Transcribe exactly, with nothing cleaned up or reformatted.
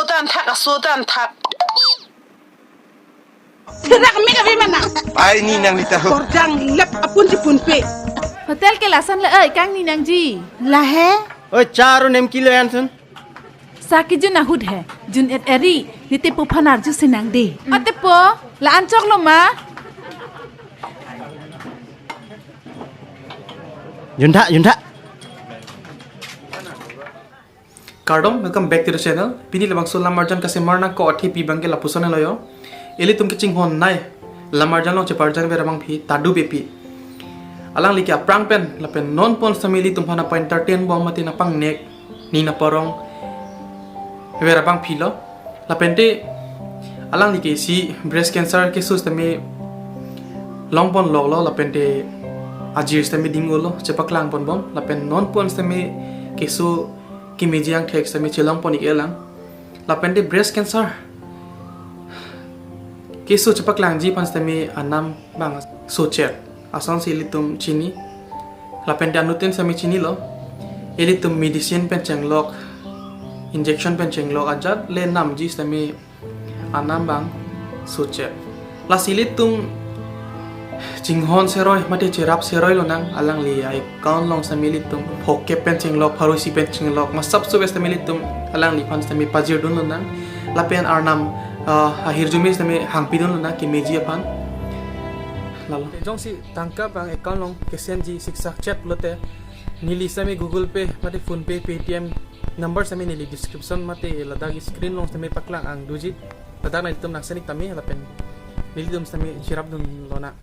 Tan thak, aso tan thak. Therak me kave mana. Ai ni nang lita ho. Kordang lep apun si PhonePe. Hotel ke lason le oi, kangni nangji. Lahe. Oi, charo nem kilo ansun. Sa kejun ahut he, jun et eri, nitepo aphan arju sinang de. Atepo, la-an choklo ma? Juntha, juntha. Kardom, welcome back to the channel. Pini labangso lamarjan kasemar nangkok athe pi abangke lapuson lo yo. Ilitum kachinghon nai lamarjan along cheparjan ver abangpi Tadu Beypi. Alangli ke aphrang pen lapen non pon sitame ilitum aphan napa-entertain bom mate napangnek, ne naparong ver abangpi lo. Lapente alangli ke isi breast cancer keso sitame longpon loklo, lapente ajir sitame ding-olo, chepaklang pon bom, lapen non pon sitame keso kemeji angthek sitame chelong pon ik-e lang. Lapente breast cancer keso chepaklangji aphan sitame anam abang Sochet, asonsi ilitum chini. Lapente anuttin sitame chinilo. Ilitum medicine pen chenglok, injection pen chenglok ajat le namji sitame anam abang Sochet. Lasi ilitum chinghon seroi mate cherap seroi lonang, alangli account along sitame ilitum phokep pen chenglok, pharo isi pen chenglok, masap subes sitame ilitum alangliphan sitame pajirdun lonang. Lapen arnam, ah, ahirjume sitame hangpidun lonang kemeji aphan. Lalo. Jongsi tangka abang account along kesendji siksak chet pulote, neli sitame Google Pay mate PhonePe, Paytm number sitame neli description mate ladak screen along sitame paklang ang doji. Ladak nangtum nang send ik tame lapen nelitum sitame cherapdun lonang.